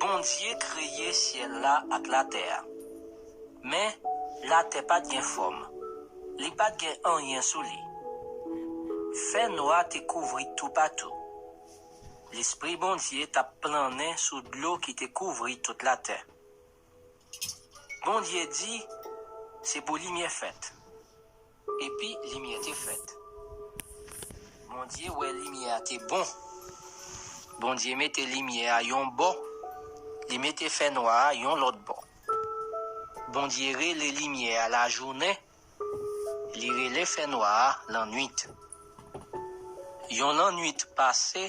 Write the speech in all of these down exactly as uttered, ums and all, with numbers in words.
Bondye kreye syèl la ak latè a. Men, latè pa t gen fòm. Li pa t gen anyen sou li. Fènwa te kouvri toupatou. Lespri Bondye t ap plannen sou dlo ki te kouvri tout latè. Bondye di, "Se pou limyè fèt." Epi limyè te fèt. Bondye wè limyè a te bon. Bondye mete limyè a yon bò, li mete fènwa a yon lòt bò. Bondye rele limyè a lajounen, li rele fènwa a lannwit. Yon lannwit pase,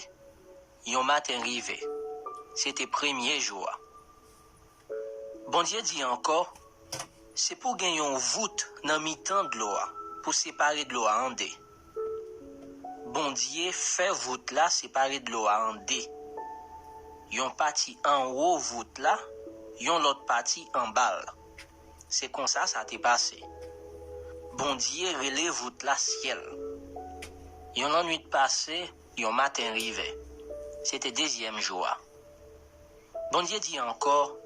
yon maten rive. Se te premye jou a. Bondye di ankò, "Se pou gen yon vout nan mitan dlo a, pou separe dlo a an de." Bondye fè vout la separe dlo a an de. Yon pati anwo vout la, yon lòt pati anba l. Se konsa sa te pase. Bondye rele vout la syèl. Yon lannwit pase, yon maten rive. Se te dezyèm jou a. Bondye di ankò,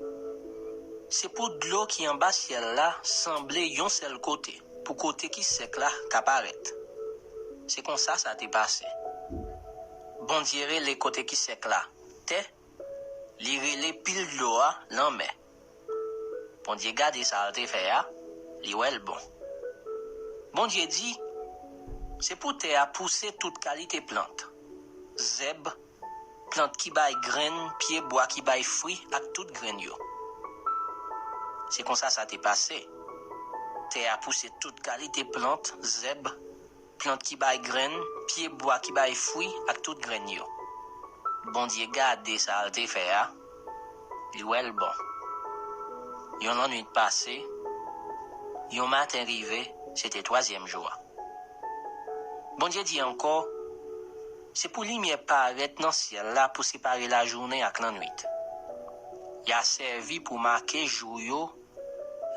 "Se pou dlo ki anba syèl la sanble yon sèl kote, pou kote ki sèk la ka parèt." Se konsa sa te pase. Bondye rele kote ki sèk la tè, li rele pil dlo a lanmè. Bondye gade sa l te fè a, li wè l bon. Bondye di, "Se pou tè a pouse tout kalite plant, zèb, plant ki bay grenn, pyebwa ki bay fwi ak tout grenn yo." Se konsa sa te pase. Tè a pouse tout kalite plant, zèb, plant ki bay grenn, pyebwa ki bay fwi ak tout grenn yo. Bondye gade sa l te fè a, li wè l bon. Yon lannwit pase, yon maten rive, se te twazyèm jou a. Bondye di ankò, "Se pou limyè parèt nan syèl la pou separe lajounen ak lannwit. Y a sèvi pou make jou yo,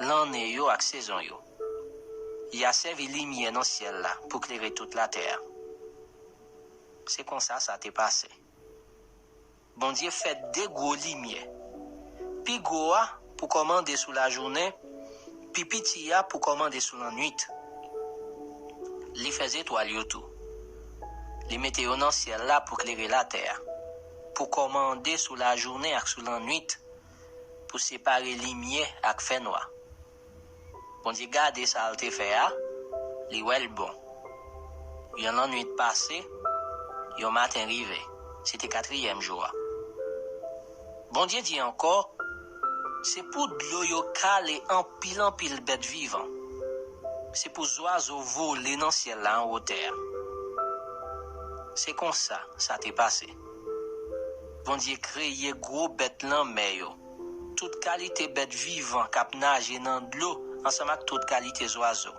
lannen yo ak sezon yo. Y a sèvi limyè nan syèl la pou klere tout latè a." Se konsa sa te pase. Bondye fè de gwo limyè. Pi gwo a pou kòmande sou lajounen, pi piti a pou kòmande sou lannwit. Li fè zetwal yo tou. Li mete yo nan syèl la pou klere latè a, pou kòmande sou lajounen ak sou lannwit, pou separe limyè ak fènwa. Bondye gade sa l te fè a, li wè l bon. Yon lannwit pase, yon maten rive. Se te katriyèm jou a. Bondye di ankò, "Se pou dlo yo kale anpil anpil bèt vivan. Se pou zwazo vole nan syèl la anwo tè a." Se konsa sa te pase. Bondye kreye gwo bèt lanmè yo, tout kalite bèt vivan k ap naje nan dlo ansanm ak tout kalite zwazo.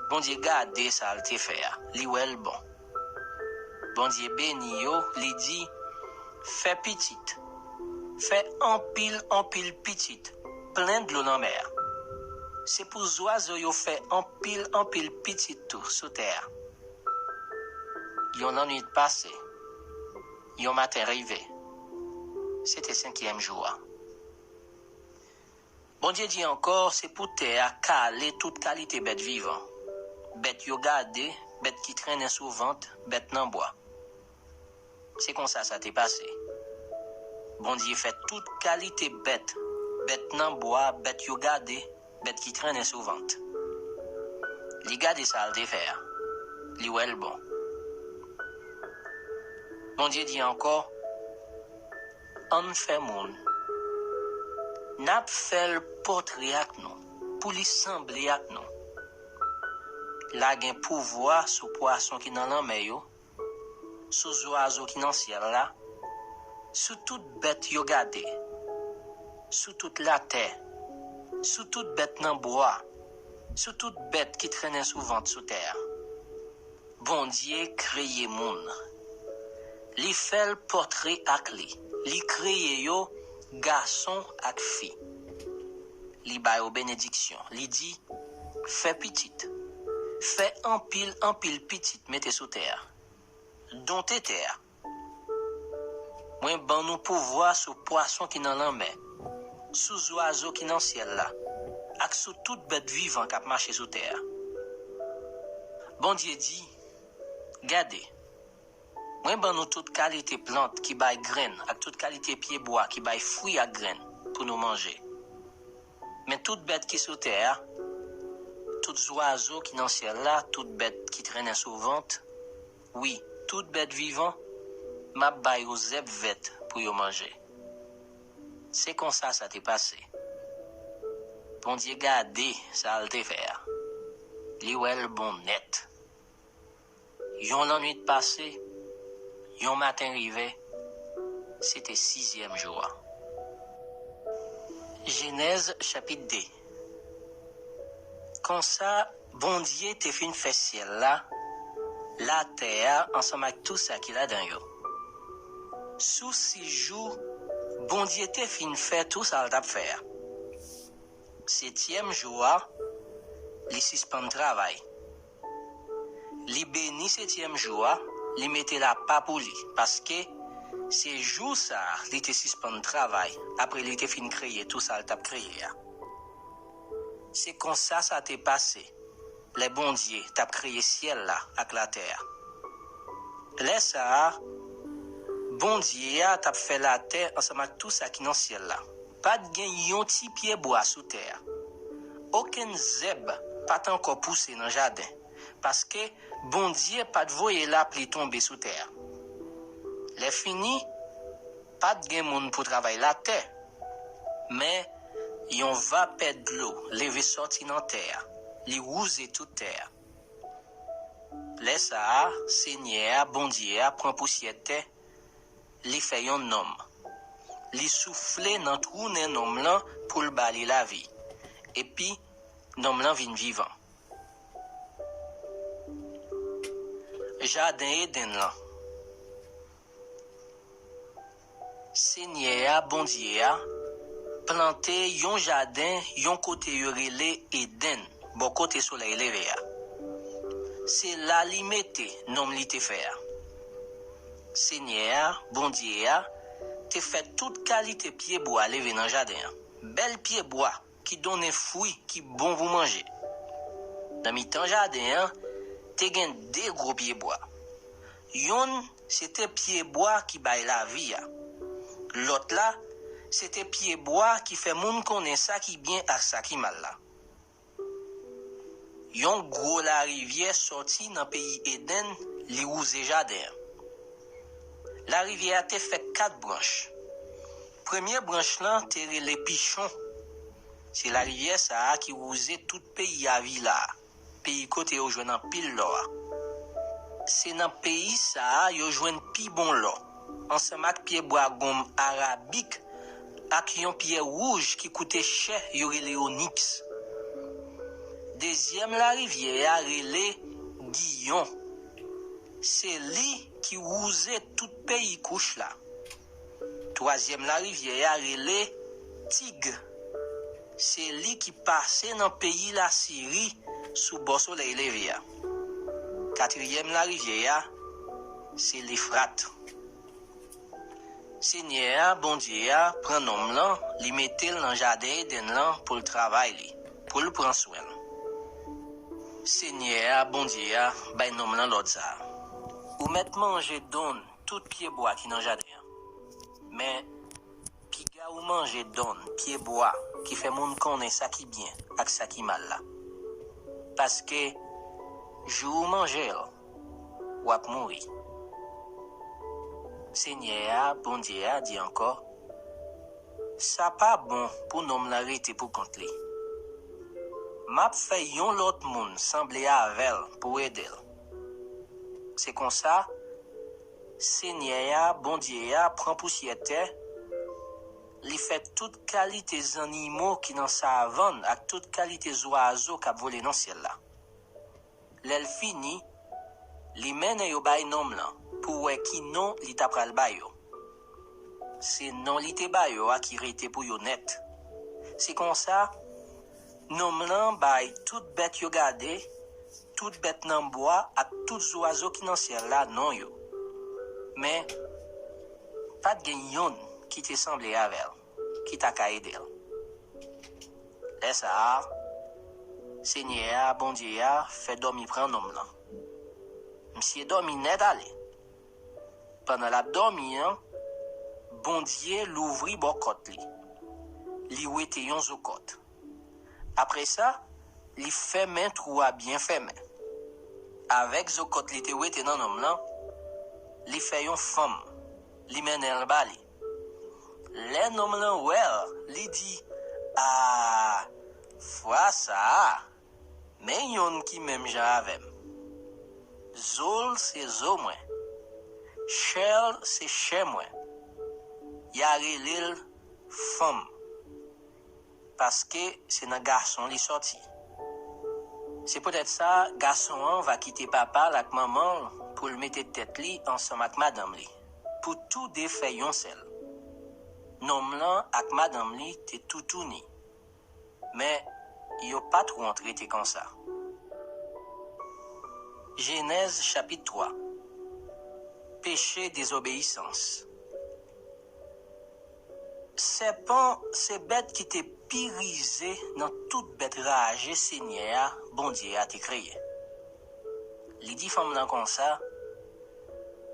Bondye gade sa l te fè a, li wè l bon. Bondye beni yo, li di, "Fè pitit, fè anpil anpil pitit, plen dlo lanmè a. Se pou zwazo yo fè anpil anpil pitit tou sou tè a." Yon lannwit pase, yon maten rive. Se te senkyèm jou a. Bondye di ankò, "Se pou tè a kale tout kalite bèt vivan, bèt yo gade, bèt ki trennen sou vant, bèt nan bwa." Se konsa sa te pase. Bondye fè tout kalite bèt, bèt nan bwa, bèt yo gade, bèt ki trennen sou vant. Li gade sa l te fè a. Li wè l bon. Bondye di ankò, "Ann fè moun. N ap fè l pòtre ak nou, pou li sanble ak nou. L a gen pouvwa sou pwason ki nan lanmè yo, sou zwazo ki nan syèl la, sou tout bèt yo gade, sou tout latè, sou tout bèt nan bwa, sou tout bèt ki trennen sou vant sou tè a." Bondye kreye moun. Li fè l pòtre ak li. Li kreye yo gason ak fi. Li ba yo benediksyon. Li di, "Fè pitit. Fè anpil, anpil pitit mete sou tè a. Donte tè a." Mwen ban nou pouvwa sou pwason ki nan lanmè, sou zwazo ki nan syèl la, ak sou tout bèt vivan k ap mache sou tè a. Bondye di, Gade, mwen ban nou tout kalite plant ki bay grenn ak tout kalite pyebwa ki bay fwi ak grenn pou nou manje. Men tout bèt ki sou tè a, tout zwazo ki nan syèl la, tout bèt ki trennen sou vant, wi, tout bèt vivan, m ap ba yo zèb vèt pou yo manje. Se konsa sa te pase. Bondye gade sa l te fè a. Li wè l bon nèt. Yon lannwit pase, yon maten rive, se te sizyèm jou a. Jenèz chapit de. Konsa, Bondye te fin fè syèl la, latè a ansanm ak tou sa ki ladan yo. Sou sis jou, Bondye te fin fè tou sa l t ap fè a. Setyèm jou a, li sispann travay. Li beni setyèm jou a, li mete l apa pou li, paske se jou sa a li te sispann travay apre li te fin kreye tou sa l t ap kreye a. Se konsa sa te pase lè Bondye t ap kreye syèl la ak latè a. Lè sa a, Bondye a t ap fè latè ansanm ak tou sa ki nan syèl la. Pa t gen yon ti pyebwa sou tè a. Okenn zèb pa t ankò pouse nan jaden, paske Bondye pa t voye lapli tonbe sou tè a. Lèfini, pa t gen moun pou travay latè, men yon vapè dlo leve sòti nan tè a, li wouze tout tè a. Lè sa a, Senyè a, Bondye a, pran pousyè tè, li fè yon nonm. Li soufle nan twou nen nonm lan pou l ba li lavi, epi nonm lan vin vivan. Jaden Edenn lan. Senyè a, Bondye a, plante yon jaden yon kote yo rele Edenn, bò kote solèy leve a. Se la li mete nonm li te fè a. Senyè a, Bondye a, te fè tout kalite pyebwa leve nan jaden an. Bèl pyebwa ki donnen fwi ki bon pou manje. Nan mitan jaden an, te gen de gwo pyebwa. Yonn se te pyebwa ki bay lavi a. Lòt la, se te pyebwa ki fè moun konnen sa ki byen ak sa ki mal la. Yon gwo larivyè sòti nan peyi Edenn, li wouze jaden an. Larivyè a te fè kat branch. Premye branch lan te rele Pichon. Se larivyè sa a ki wouze tout peyi Avila a, peyi kote yo jwenn anpil lò a. Se nan peyi sa a yo jwenn pi bon lò, ansanm ak pyebwa gonm arabik ak yon pyè wouj ki koute chè yo rele oniks. Dezyèm larivyè a rele Giyon. Se li ki wouze tout peyi Kouch la. Twazyèm larivyè a rele Tig. Se li ki pase nan peyi Lasiri sou bò solèy leve a. Katriyèm larivyè a, se Lefrat. Senyè a, Bondye a, pran nonm lan, li mete l nan jaden Edenn lan pou l travay li, pou l pran swen l. Senyè a, Bondye a, bay nonm lan lòd sa a: Ou mèt manje donn tout pyebwa ki nan jaden an. Men, piga ou manje donn pyebwa ki fè moun konnen sa ki byen ak sa ki mal la. Paske, jou ou manje l, w ap mouri. Senyè a, Bondye a, di ankò: Sa pa bon pou nonm lan rete pou kont li. M ap fè yon lòt moun sanble avè l pou ede l. Se konsa, Senyè a, Bondye a, pran pousyè tè, li fè tout kalite zannimo ki nan savann ak tout kalite zwazo k ap vole nan syèl la. Lè l fini, li mennen yo bay nonm lan pou wè ki non li ta pral ba yo. Se non li te ba yo a ki rete pou yo nèt. Se konsa, nonm lan bay tout bèt yo gade, tout bèt nan bwa ak tout zwazo ki nan syèl la non yo. Men, Pa t gen youn ki te sanble avè l, ki ta ka ede l. Lè sa a, Senyè a, Bondye a, fè dòmi pran nonm lan. Misye dòmi nèt ale. Pandan l ap dòmi an, Bondye louvri bò kòt li. Li wete yon zo kòt. Apre sa, li fèmen twou a byen fèmen. Avèk zo kòt li te wete nan nonm lan, li fè yon fanm, li mennen l ba li. Lè nonm lan wè l, li di, "A, fwa sa a, men youn ki menm jan avè m. Zo l se zo mwen, chè l se chè mwen." Y a rele l fanm, paske se nan gason li sòti. Se poutèt sa, gason an va kite papa l ak manman l pou l mete tèt li ansanm ak madanm li, pou toude fè yon sèl. Nonm lan ak madanm li te toutouni, men yo pa t wont rete konsa. Jenèz chapit twa. Peche dezobeyisans. Sèpan se bèt ki te pi rize nan tout bèt raje Senyè a, Bondye a, te kreye. Li di fanm lan konsa,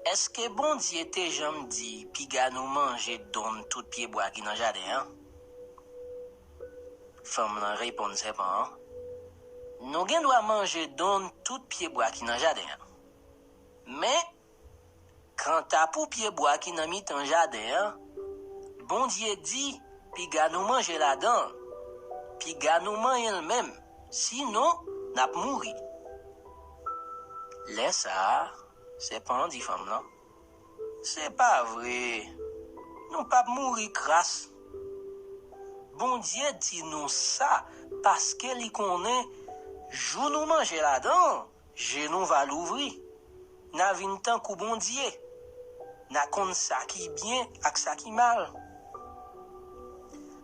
"Èske Bondye te janm di piga nou manje donn tout pyebwa ki nan jaden an?" Fanm lan reponn sèpan an, "Nou gen dwa manje donn tout pyebwa ki nan jaden an. Men, kanta pou pyebwa ki nan mitan jaden an, Bondye di, piga nou manje ladan l, piga nou manyen l menm, sinon, n ap mouri." Lè sa a, sèpan an di fanm lan, "Se pa vre, nou p ap mouri kras. Bondye di nou sa paske li konnen jou nou manje ladan l, je nou va louvri. N a vin tankou Bondye. N a konn sa ki byen ak sa ki mal."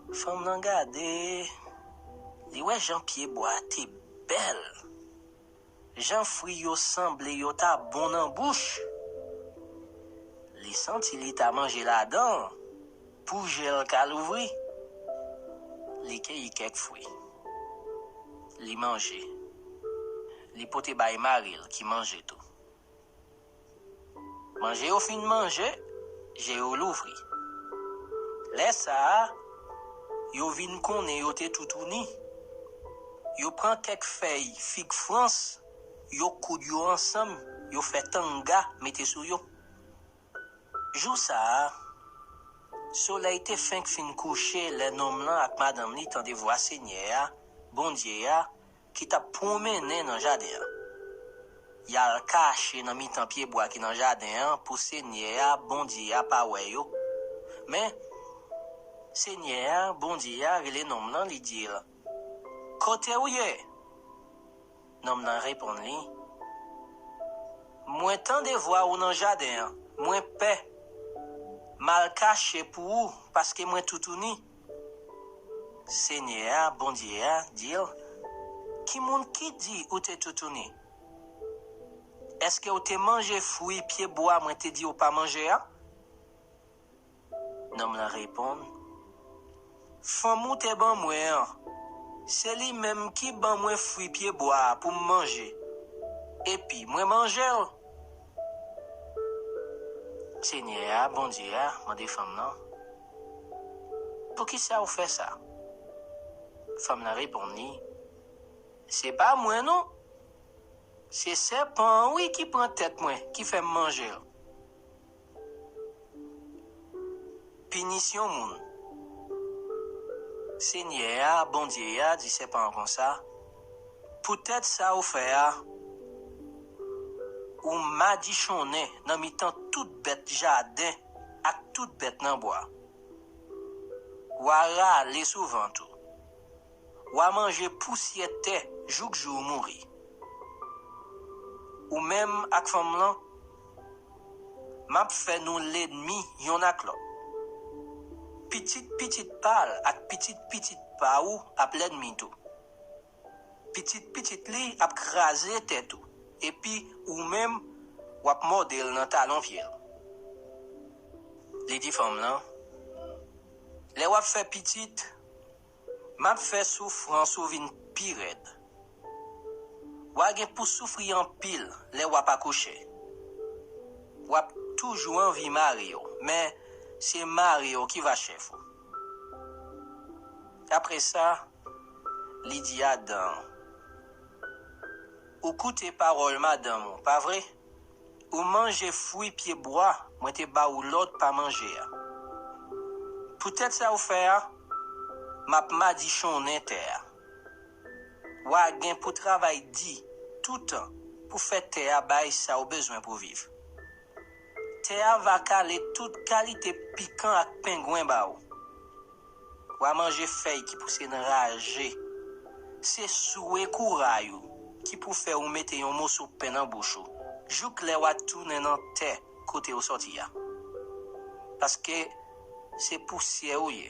Fanm nan gade, li wè jan pyebwa te bèl, jan fwi yo sanble yo ta bon nan bouch. Li santi li ta manje ladan l pou je l ka louvri. Li keyi kèk fwi. Li manje. Li pote bay mari l ki manje tou. Manje yo fin manje, je yo louvri. Lè sa a, yo vin konnen yo te toutouni. Yo pran kèk fèy fig frans, yo koud yo ansanm, yo fè tanga mete sou yo. Jou sa a, solèy te fenk fin kouche lè nonm lan ak madanm li tande vwa Senyè a, Bondye a, ki t ap pwonmennen nan jaden an. Y al kache nan mitan pyebwa ki nan jaden an pou Senyè a, Bondye a, pa wè yo. Men, Senyè a, Bondye a, rele nonm lan, li di l, "Kote w ye?" Nonm lan reponn li, "Mwen tande vwa w nan jaden an, mwen pè. M al kache pou ou, paske mwen toutouni." Senyè a, Bondye a, di l, "Ki moun ki di ou te toutouni? Èske w te manje fwi pyebwa mwen te di w pa manje a?" Nonm lan reponn, "Fanm ou te ban mwen an, se li menm ki ban mwen fwi pyebwa a pou m manje, epi mwen manje l." Senyè a, Bondye a, mande fanm lan, "Poukisa w fè sa?" Fanm lan reponn li, "Se pa mwen non. Se sèpan an wi ki pran tèt mwen, ki fè m manje l." Pinisyon moun. Senyè a, Bondye a, di sèpan an konsa, "Poutèt sa ou fè a, ou madichonnen nan mitan tout bèt jaden ak tout bèt nan bwa. W a rale sou vant ou. W a manje pousyè tè jouk jou w mouri. Ou menm ak fanm lan, m ap fè nou lènmi yonn ak lòt. Pitit pitit pa l ak pitit pitit pa ou ap lènmi tou. Pitit pitit li ap kraze tèt ou, epi ou menm, w ap mòde l nan talon pye l." Li di fanm lan, lè w ap fè pitit, m ap fè soufrans ou vin pi rèd. W a gen pou soufri anpil lè w ap akouche. W ap toujou anvi mari w, men se mari w ki va chèf ou. Apre sa, li di Adan, ou koute pawòl madanm ou, pa vre? Ou manje fwi pye bwa mwen te ba ou lòd pa manje a. Poutèt sa ou fè a, m ap madichonnen tè a. W a gen pou travay di toutan pou fè tè a bay sa ou bezwen pou viv. Tè a va kale tout kalite pikan ak pengwen ba ou. W a manje fèy ki pouse nan raje. Se swe kouray ou ki pou fè ou mete yon moso pen nan bouch ou, jouk lè w a tounen nan tè kote ou sòti a. Paske se pousyè ou ye,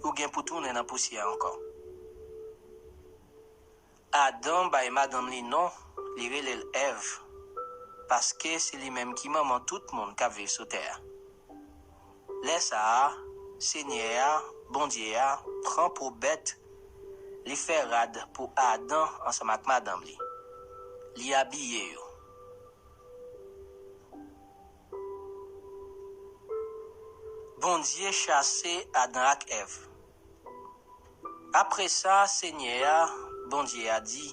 ou gen pou tounen nan pousyè ankò. Adan bay madanm li non, li rele l Èv, paske se li menm ki manman tout moun k ap viv sou tè a. Lè sa a, Senyè a, Bondye a, pran po bèt, li fè rad pou Adan ansanm ak madanm li. Li abiye yo. Bondye chase Adan ak Èv. Apre sa, Senyè a, Bondye a, di,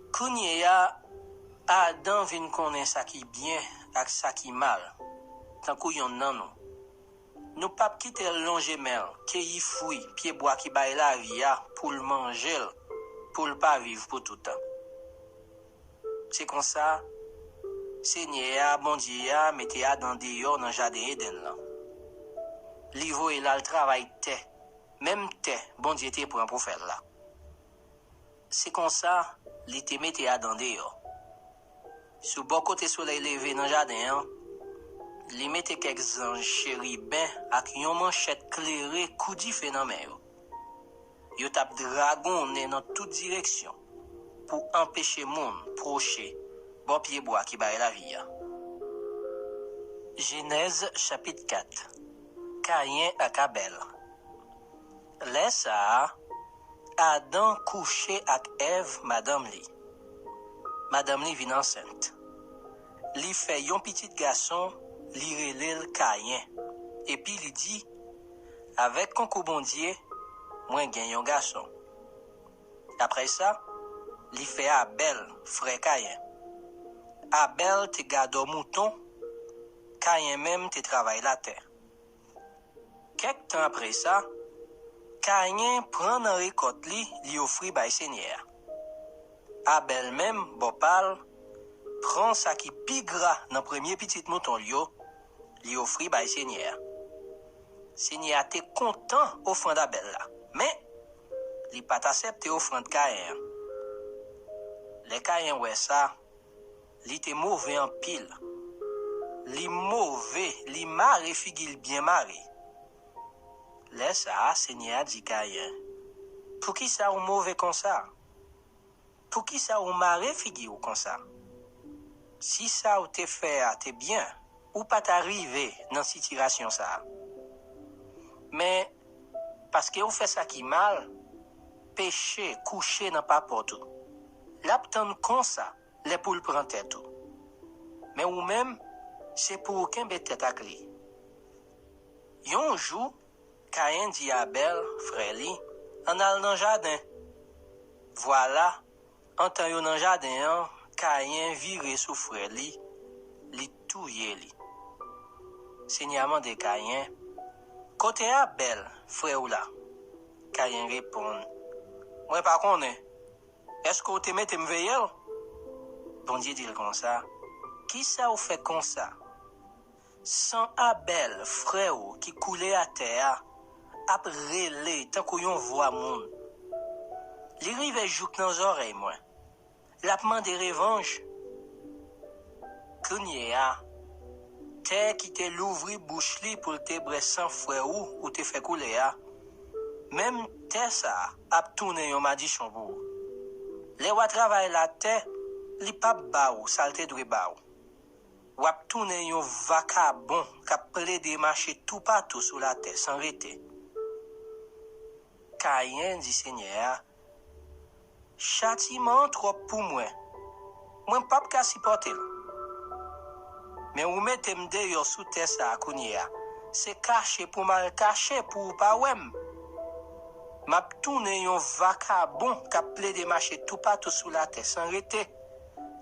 kounye a, Adan vin konnen sa ki byen ak sa ki mal, tankou yonn nan nou. Nou p ap kite l lonje men l, keyi fwi pye bwa ki bay lavi a pou l manje l, pou l pa viv pou toutan. Se konsa, Senyè a, Bondye a, mete Adan deyò nan jaden Edenn lan. Li voye l al travay tè, menm tè Bondye te pran pou fè l la. Se konsa, li te mete Adan deyò. Sou bò kote solèy leve nan jaden an, li mete kèk zanj cheriben ak yon manchèt klere kou dife nan men yo. Yo t ap dragonnen nan tout direksyon pou anpeche moun pwoche bò pye bwa ki bay lavi a. Jenèz chapit kat. Kayen ak Abèl. Lè sa a, Adan kouche ak Èv, madanm li. Madanm li vin ansent. Li fè yon pitit gason, li rele l Kayen. Epi li di, avèk konkou Bondye, mwen gen yon gason. Apre sa, li fè Abèl, frè Kayen. Abèl te gadò mouton, Kayen menm te travay latè. Kèk tan apre sa, Kayen pran nan rekòt li, li ofri bay Senyè a. Abèl menm, bò pa l, pran sa ki pi gra nan premye pitit mouton l yo, li ofri bay Senyè a. Senyè a te kontan ofrann Abèl la, men li pa t aksepte ofrann Kayen an. Lè Kayen wè sa, li te move anpil. Li move, li mare figi l byen mare. Lè sa a, Senyè a di Kayen, poukisa ou move konsa? Poukisa ou mare figi w konsa? Si sa ou te fè a te byen, ou pa ta rive nan sitirasyon sa a. Men, paske ou fè sa ki mal, peche kouche nan papòt ou. L ap tann konsa lè pou l pran tèt ou. Men ou menm, se pou ou kenbe tèt ak li. Yon jou, Kayen di Abèl, frè li, ann al nan jaden. Vwala, antan yo nan jaden an, Kayen vire sou frè li, li touye li. Senyè a mande Kayen, kote Abèl, frè w la? Kayen reponn, mwen pa konnen. Èske w te mete m veye l? Bondye di l konsa, kisa w fè konsa? San Abèl, frè w, ki koule atè a, ap rele tankou yon vwa moun. Li rive jouk nan zòrèy mwen. L ap mande revanj. Kounye a, tè ki te louvri bouch li pou l te bwè san frè ou ou te fè koule a, menm tè sa a ap tounen yon madichon pou ou. Lè w a travay latè, li p ap ba ou sa l te dwe ba ou. W ap tounen yon vakabon k ap plede mache toupatou sou latè san rete. Kayen di Senyè a, chatiman an twòp pou mwen. Mwen p ap ka sipòte l. Men ou mete m deyò sou tè sa a kounye a. Se kache pou m al kache pou ou pa wè m. M ap tounen yon vakabon k ap plede mache toupatou sou latè san rete.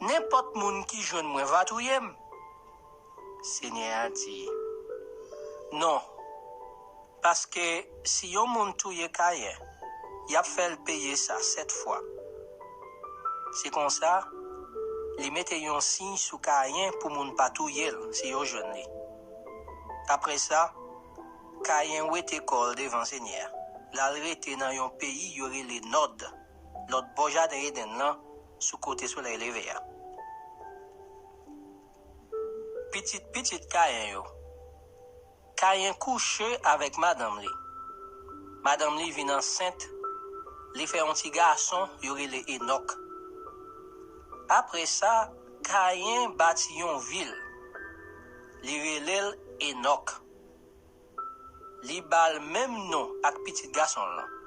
Nenpòt moun ki jwenn mwen va touye m. Senyè a di, non, paske si yon moun touye Kayen, y ap fè l peye sa sèt fwa. Se konsa, li mete yon siy sou Kayen pou moun pa touye l si yo jwenn li. Apre sa, Kayen wete kò l devan Senyè a. L al rete nan yon peyi yo rele Nòd, lòt bò jaden Edenn lan, sou kote solèy leve a. Pitit pitit Kayen yo. Kayen kouche avèk madanm li. Madanm li vin ansent, li fè yon ti gason yo rele Enòk. Apre sa, Kayen bati yon vil. Li rele l Enòk. Li ba l menm non ak pitit gason l lan.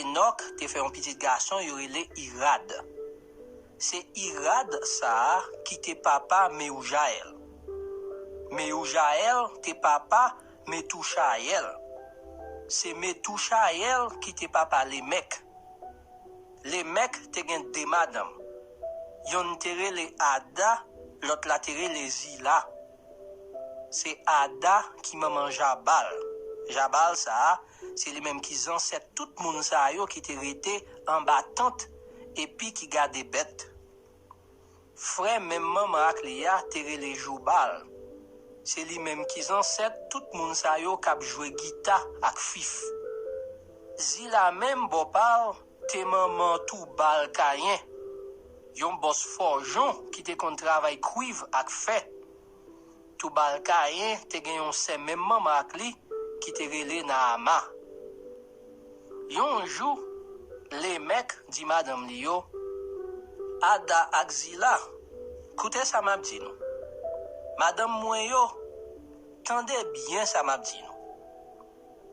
Enòk te fè yon pitit gason yo rele Irad. Se Irad sa a ki te papa Mewoujayèl. Mewoujayèl te papa Metouchayèl. Se Metouchayèl ki te papa Lemèk. Lemèk te gen de madanm. Yonn te rele Ada, lòt la te rele Zila. Se Ada ki manman Jabal. Jabal sa a, se li menm ki zansèt tout moun sa yo ki te rete anba tant epi ki gade bèt. Frè menm manman ak li a te rele Joubal. Se li menm ki zansèt tout moun sa yo k ap jwe gita ak fif. Zila menm bò pa l te manman Toubal Kayen, yon bòs fòjon ki te konn travay kwiv ak fè. Toubal Kayen te gen yon sè menm manman ak li ki te rele Naama. Yon jou, Lemèk di madanm li yo, Ada ak Zila, koute sa m ap di nou. Madanm mwen yo, tande byen sa m ap di nou.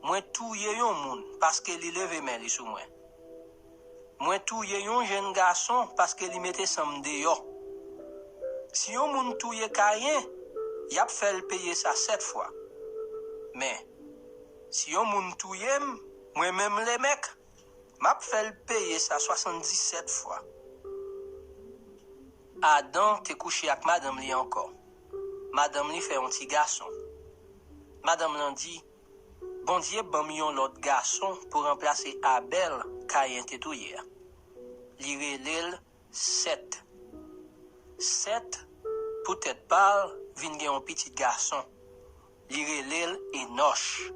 Mwen touye yon moun paske li leve men li sou mwen. Mwen touye yon jenn gason paske li mete san m deyò. Si yon moun touye Kayen, y ap fè l peye sa sèt fwa. Men, si yon moun touye m, mwen menm Lemèk, m ap fè l peye sa swasanndisèt fwa. Adan te kouche ak madanm li ankò. Madanm li fè yon ti gason. Madanm lan di, Bondye ban m yon lòt gason pou ranplase Abèl Kayen te touye a. Li rele l Sèt. Sèt, poutèt pa l, vin gen yon pitit gason. Li rele l Enòch.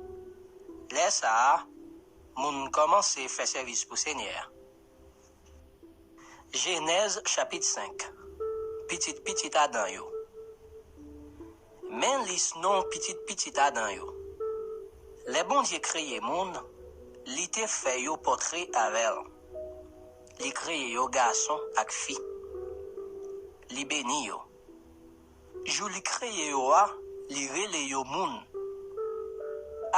Lè sa a, moun kòmanse fè sèvis pou Senyè a. Jenèz chapit senk. Pitit pitit Adan yo. Men lis non pitit pitit Adan yo. Lè Bondye kreye moun, li te fè yo pòtre avè l. Li kreye yo gason ak fi. Li beni yo. Jou li kreye yo a, li rele yo moun.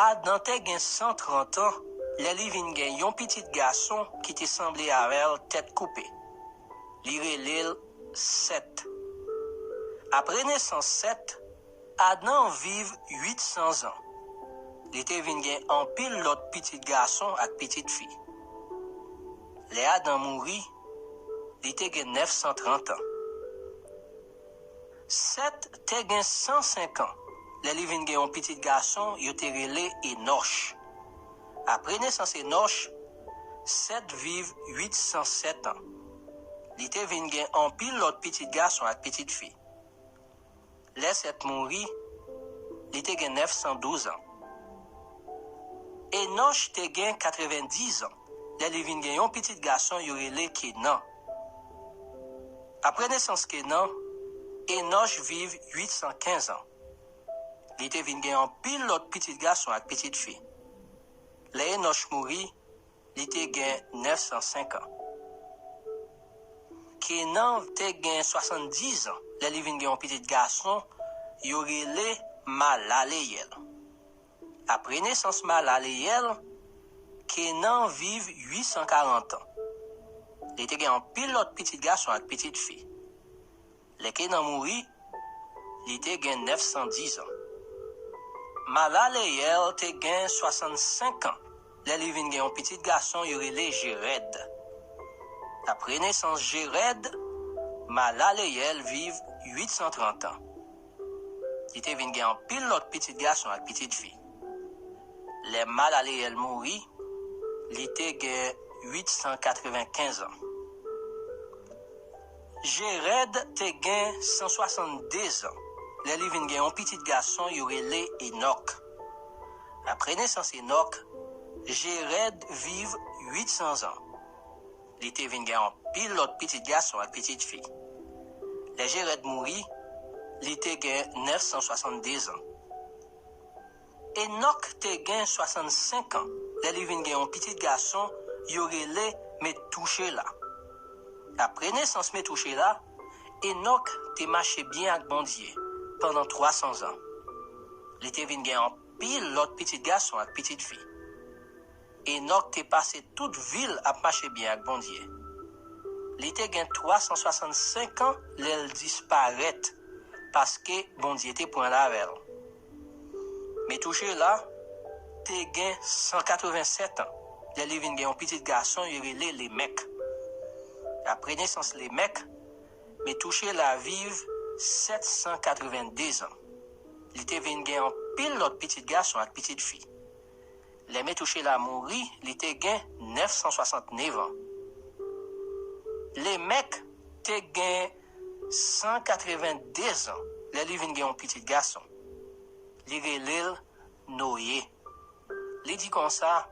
Adan te gen san trant an lè li vin gen yon pitit gason ki te sanble avè l tèt koupe. Li rele l Sèt. Apre nesans Sèt, Adan viv uit san zan. Li te vin gen anpil lòt pitit gason ak pitit fi. Lè Adan mouri, li te gen nèf san trant an. Sèt te gen san senk an lè li vin gen yon pitit gason yo te rele Enòch. Apre nesans Enòch, Sèt viv uit san sèt an. Li te vin gen anpil lòt pitit gason ak pitit fi. Lè Sèt mouri, li te gen nèf san douz an. Enòch te gen katrevendiz an lè li vin gen yon pitit gason yo rele Kenan. Apre nesans Kenan, Enòch viv uit san kenz an. Li te vin gen anpil lòt pitit gason ak pitit fi. Lè Enòch mouri, li te gen nèf san senk an. Kenan te gen swasanndis an lè li vin gen yon pitit gason, yo rele Malaleyèl. Apre nesans Malaleyèl, Kenan viv uit san karant an. Li te gen anpil lòt pitit gason ak pitit fi. Lè Kenan mouri, li te gen nèf san diz an. Malaleyèl te gen swasannsenk an lè li vin gen yon pitit gason yo rele Jerèd. Apre nesans Jerèd, Malaleyèl viv uit san trant an. Li te vin gen anpil lòt pitit gason ak pitit fi. Lè Malaleyèl mouri, li te gen uit san katrevenkenz an. Jerèd te gen san swasanndez an lè li vin gen yon pitit gason yo rele Enòk. Apre nesans Enòk, Jerèd viv uit san zan. Li te vin gen anpil lòt pitit gason ak pitit fi. Lè Jerèd mouri, li te gen nèf san swasanndez an. Enòk te gen swasannsenk an lè li vin gen yon pitit gason yo rele Metouchela. Apre nesans Metouchela, Enòk te mache byen ak Bondye pandan twa san zan. Li te vin gen anpil lòt pitit gason ak pitit fi. Enòk te pase tout vi l ap mache byen ak Bondye. Li te gen twa san swasannsenk an lè l disparèt, paske Bondye te pran l avè l. Metouchela te gen san katrevensèt an lè li vin gen yon pitit gason yo rele Lemèk. Apre nesans Lemèk, Metouchela viv sèt san katrevendez an. Li te vin gen anpil lòt pitit gason ak pitit fi. Lè Metouchela mouri, li te gen nèf san swasantnèf an. Lemèk te gen san katrevendez an lè li vin gen yon pitit gason. Li rele l Noye. Li di konsa,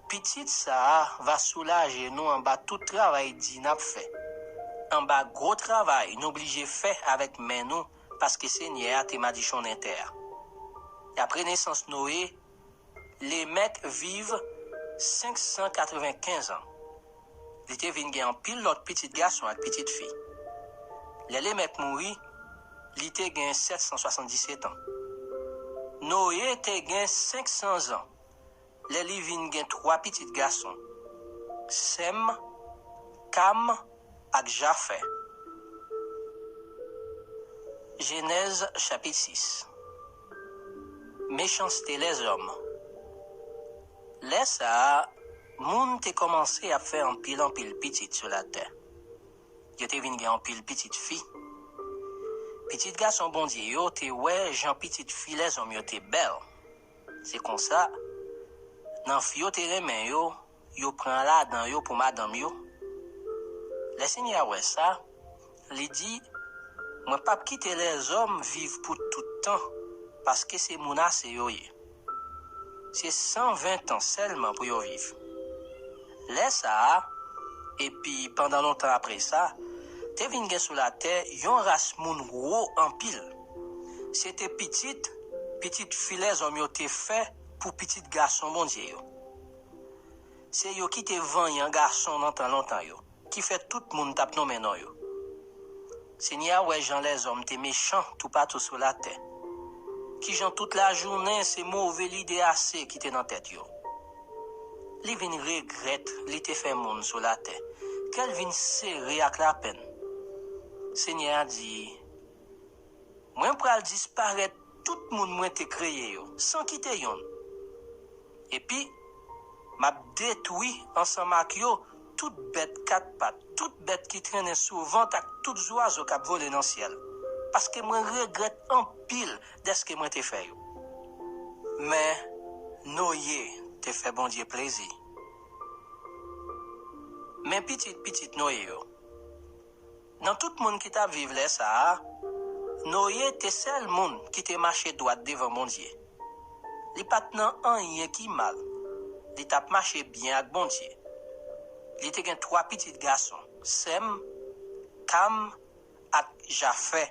pitit sa a va soulaje nou anba tout travay di n ap fè, anba gwo travay nou blije fè avèk men nou, paske Senyè a te madichonnen tè a. Apre nesans Noye, Lemèk viv senk san katrevenkenz an. Li te vin gen anpil lòt pitit gason ak pitit fi. Lè Lemèk mouri, li te gen sèt san swasanndisèt an. Noye te gen senk san zan lè li vin gen twa pitit gason, Sèm, Kam, ak Jafè. Jenèz chapit sis. Mechanste lèzòm. Lè sa a, moun te kòmanse ap fè anpil anpil pitit sou latè. Yo te vin gen anpil pitit fi. Pitit gason Bondye yo te wè jan pitit fi lèzòm yo te bèl. Se konsa, nan fi yo te renmen yo, yo pran ladan yo pou madanm yo. Lè Senyè a wè sa, li di, mwen p ap kite lèzòm viv pou tout tan, paske se moun ase yo ye. Se san ven tan sèlman pou yo viv. Lè sa a, epi pandan lontan apre sa, te vin gen sou latè yon ras moun wo anpil. Se te pitit, pitit fi lèzòm yo te fè pou pitit gason Bondye yo. Se yo ki te vanyan gason nan tan lontan yo, ki fè tout moun t ap nonmen non yo. Senyè a wè jan lèzòm te mechan toupatou sou latè, kijan tout lajounen se move lide ase ki te nan tèt yo. Li vin regrèt li te fè moun sou latè, kè l vin sere ak lapenn. Senyè a di, mwen pral disparèt tout moun mwen te kreye yo, san kite yonn. Epi, m ap detwi ansanm ak yo tout bèt kat pat, tout bèt ki trennen sou vant ak tout zwazo k ap vole nan syèl, paske mwen regrèt anpil dèske mwen te fè yo. Men, Noye te fè Bondye plezi. Men pitit pitit Noye yo. Nan tout moun ki t ap viv lè sa a, Noye te sèl moun ki te mache dwat devan Bondye. Li pa t nan anyen ki mal. Li t ap mache byen ak Bondye. Li te gen twa pitit gason, Sèm, Kam ak Jafè.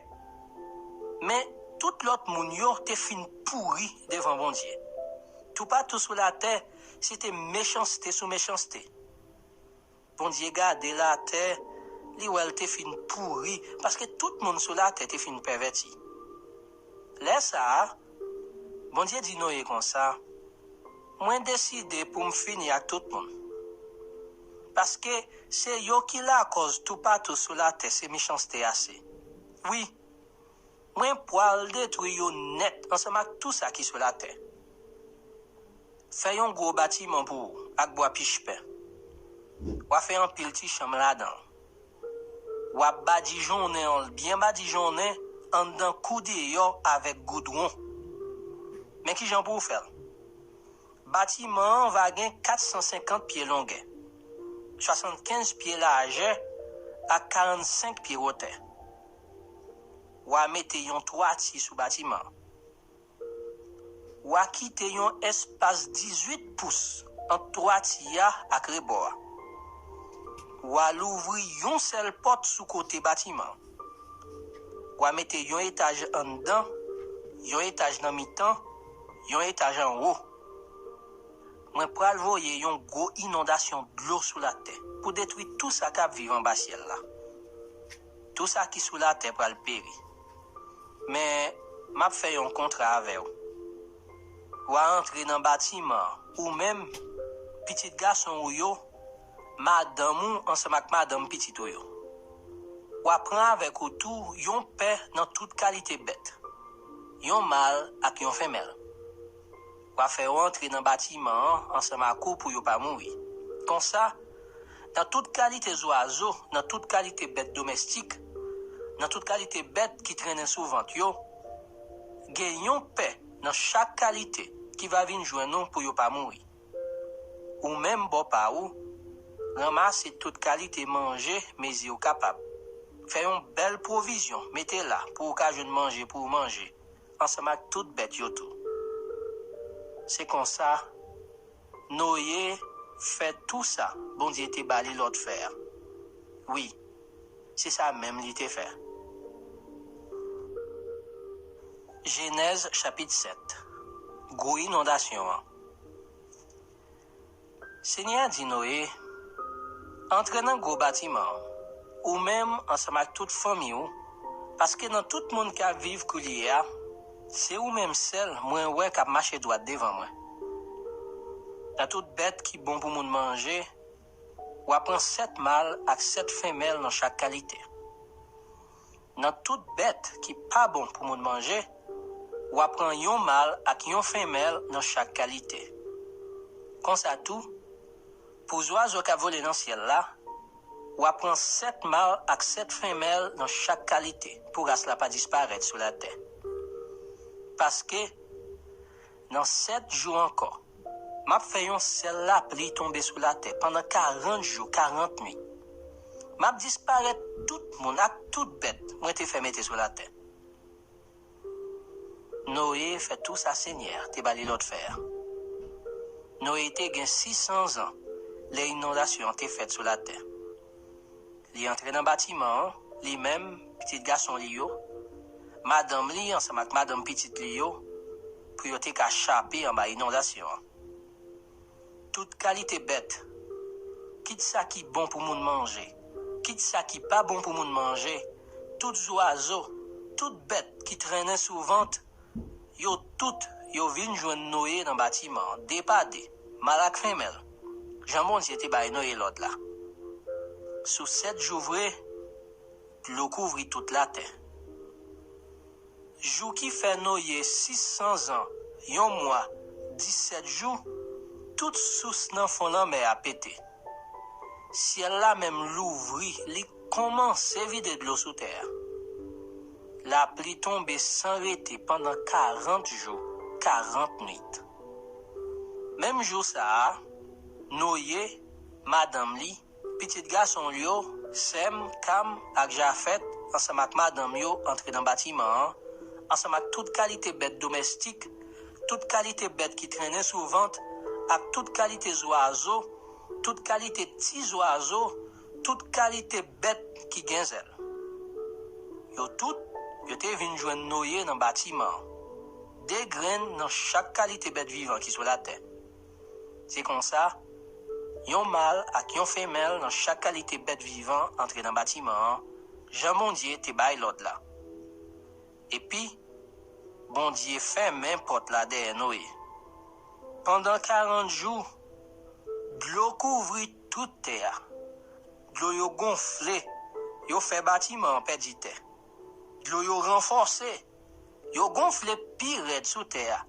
Men, tout lòt moun yo te fin pouri devan Bondye. Toupatou sou latè, se te mechanste sou mechanste. Bondye gade latè li wè l te fin pouri, paske tout moun sou latè te fin pèvèti. Lè sa a, Bondye di Noye konsa, "Mwen deside pou m fini ak tout moun. Paske se yo ki lakòz toupatou sou latè se mechanste a se. Wi, mwen pral detwi yo nèt ansanm ak tou sa ki sou latè. Fè yon gwo batiman pou ou ak bwa pichpen. W a fè anpil ti chanm ladan l. W a badijonnen l byen badijonnen anndan kou deyò avèk goudwon. Men kijan pou w fè l. Batiman an va gen kat san senkant pye longè, swasannkenz pye lajè ak karannsenk pye wotè. W a mete yon twati sou batiman an. W a kite yon espas dizuit pous ant twati a ak rebò a. W a louvri yon sèl pòt sou kote batiman an. W a mete yon etaj anndan, yon etaj nan mitan, yon etaj anwo. Mwen pral voye yon gwo inondasyon dlo sou latè pou detwi tou sa k ap viv anba syèl la. Tou sa ki sou latè pral peri. Men, m ap fè yon kontra avè w. W a antre nan batiman an, ou menm, pitit gason ou yo, madanm ou ansanm ak madanm pitit ou yo. W a pran avèk ou tou yon pè nan tout kalite bèt, yon mal ak yon fenmèl. W a fè yo antre nan batiman an ansanm ak ou pou yo pa mouri. Konsa, nan tout kalite zwazo, nan tout kalite bèt domèstik, nan tout kalite bèt ki trennen sou vant yo, gen yon pè nan chak kalite ki va vin jwenn ou pou yo pa mouri. Ou menm bò pa ou, ranmase tout kalite manje mezi w kapab. Fè yon bèl pwovizyon, mete la pou w ka jwenn manje pou w manje, ansanm ak tout bèt yo tou." Se konsa, Noye fè tou sa Bondye te ba li lòd fè a. Wi, se sa menm li te fè. Jenèz chapit sèt. Gwo inondasyon an. Senyè a di Noye, "Antre nan gwo batiman an, ou menm ansanm ak tout fanmi w, paske nan tout moun k ap viv koulye a, se ou menm sèl mwen wè k ap mache dwat devan mwen. Nan tout bèt ki bon pou moun manje, w a pran sèt mal ak sèt fenmèl nan chak kalite. Nan tout bèt ki pa bon pou moun manje, w a pran yon mal ak yon fenmèl nan chak kalite. Konsa tou, pou zwazo k ap vole nan syèl la, w a pran sèt mal ak sèt fenmèl nan chak kalite, pou ras la pa disparèt sou latè. Paske, nan sèt jou ankò, m ap fè yon sèl lapli tonbe sou latè pandan karant jou, karant nuit. M ap disparèt tout moun ak tout bèt mwen te fè mete sou latè." Noye fè tou sa Senyè a te ba li lòd fè a. Noye te gen sis san zan lè inondasyon an te fèt sou latè. Li antre nan batiman an, li menm, pitit gason li yo, madanm li ansanm ak madanm pitit li yo, pou yo te ka chape anba inondasyon an. Tout kalite bèt, kit sa ki bon pou moun manje, kit sa ki pa bon pou moun manje, tout zwazo, tout bèt ki trennen sou vant, yo tout, yo vin jwenn Noye nan batiman an, de pa de, mal ak fenmèl, jan Bondye te bay Noye lòd la. Sou sèt jou vre, dlo kouvri tout latè. Jou ki fè Noye sis san zan, yon mwa, disèt jou, tout sous nan fon lanmè a pete. Syèl la menm louvri, li kòmanse vide dlo sou tè a. Lapli tonbe san rete pandan karant jou, karant nuit. Menm jou sa a, Noye, madanm li, pitit gason l yo, Sèm, Kam, ak Jafèt, ansanm ak madanm yo, antre nan batiman an, ansanm ak tout kalite bèt domèstik, tout kalite bèt ki trennen sou vant, ak tout kalite zwazo, tout kalite ti zwazo, tout kalite bèt ki gen zèl. Yo tout, yo te vin jwenn Noye nan batiman an, de grenn nan chak kalite bèt vivan ki sou latè. Se konsa, Yon mal ak yon femèl nan chak kalite bèt vivan antre nan batiman an, jan Bondye te bay lòd la. Epi, Bondye fèmen pòt la dèyè Noye. Pandan karant jou, dlo kouvri tout tè a. Dlo yo gonfle, yo fè batiman an pèdi tè. Dlo yo ranfòse, yo gonfle pi rèd sou tè a,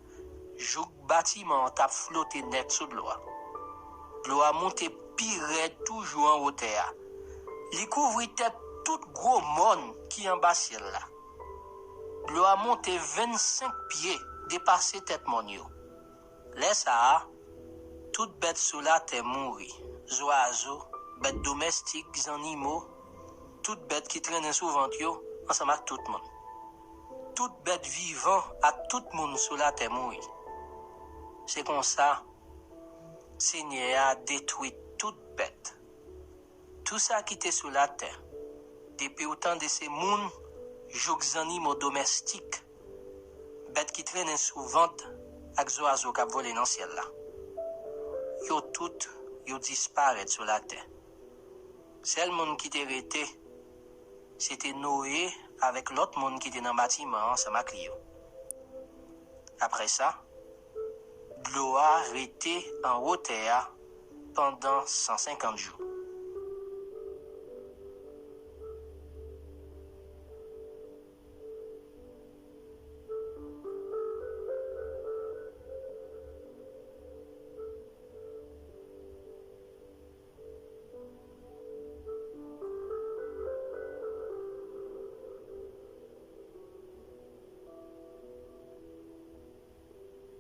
jouk batiman an t ap flote nèt sou dlo a. Dlo a monte pi rèd toujou anwo tè a. Li kouvri tèt tout gwo mòn ki anba syèl la. Dlo a monte vennsenk pye depase tèt mòn yo. Lè sa a, tout bèt sou latè mouri, zwazo, bèt domèstik, zannimo, tout bèt ki trennen sou vant yo, ansanm ak tout moun. Tout bèt vivan ak tout moun sou latè mouri. Se konsa, Senyè a detwi tout bèt. Tou sa ki te sou latè, depi w tande se moun, jouk zannimo domèstik, bèt ki trennen sou vant ak zwazo k ap vole nan syèl la. Yo tout, yo disparèt sou latè. Sèl moun ki te rete, se te Noye avèk lòt moun ki te nan batiman an ansanm ak li yo. Apre sa, dlo a rete anwo tè a pandan san senkant jou.